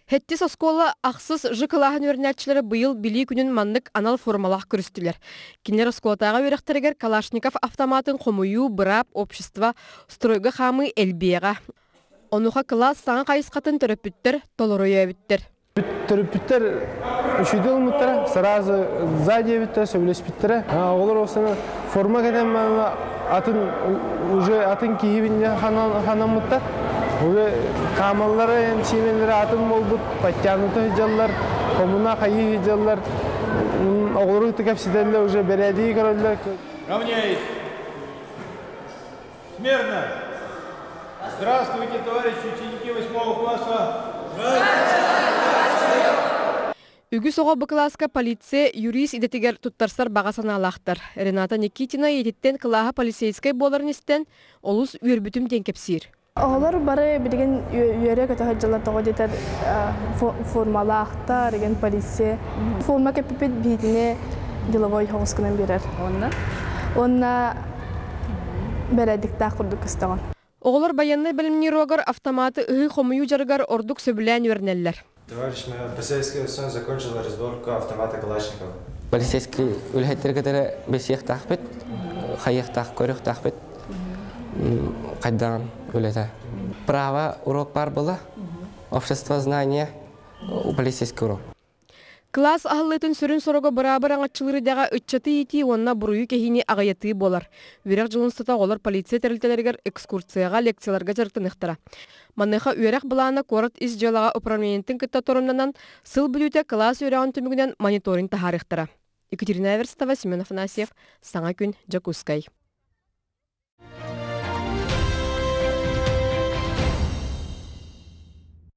Сэттис оскуола ахсыс Ж кылааһын үөрэнээччилэрэ быйыл Билии күнүн маннык анал формалаах көрүстүлэр. Кинилэр оскуолатааҕы үөрэхтэригэр Калашников автоматын хомуйуу, быраап, общество, стройга хаамыы элбиэҕэ. Онуоха кылаас саҥа хайысхатын төрөппүттэр толору өйөөбүттэр. Төрөппүттэр үчүгэй ылмыттара, сразу за диэбиттэрэ, сөбүлэспиттэрэ. Оҕолор осана форма кэтэн атын уже атын киһибин ханаммыттар. Уже хаамаллара, сиэмэллэрэ атын буолбут, подтянута сылдьаллар, хомуна хайыы сылдьаллар. Оҕолору кытта кэпсэтэллэр, уже бэрээдэги көрөллөр. Равняйсь! Смирно! Здравствуйте, товарищи ученики восьмого класса! Үгүс оҕо бу кылааска полиция юрист идэтигэр туттарсар баҕа санаалаахтар. Рената Никитина ийэтиттэн кылааһа полицейскай буоларын истэн, олус үөрбүтүм диэн кэпсиир. Оҕолор бары билигин үөрэ-көтө сылдьаллар, тоҕо диэтэр формалаахтар, igen полиция. Форма кэппиппит биһигини деловой соҕус гынан биэрэр. Уонна? Уонна бэрээдэктээх курдук көстөҕүн. Оҕолор байыаннай бэлэмниир автоматы ыһыы-хомуйуу дьарыгар ордук сөбүлээн үөрэнэллэр. Товарищ майор, полицейский сон закончила разборку автомата Калашникова. Полицейский үлэһиттэр кытары билсиэхтаахпыт, хайыахтаах, көрүөхтаахпыт хайдаҕын үлэтэ. Право урок баар була, общество знания, полицейский урок. Кылаас аһыллыытын сүрүн соруга быраабы араҥаччылыыр идэҕэ ыччаты иитии уонна буруйу кэһиини аҕыйатыы буолар. Үөрэх дьылын устата оҕолор полиция тэрилтэлэригэр экскурсияҕа, лекцияларга дьарыктаныахтара. Маныаха үөрэх былаана куорат ис дьыалаҕа управлениетын кытта торумнанан, сыл бүтүүтэ кылаас үөрэҕин түмүгүнэн мониторинг таһаарыахтара. Екатерина Эверстова, Семен Афанасьев, Саҥа күн, Дьокуускай.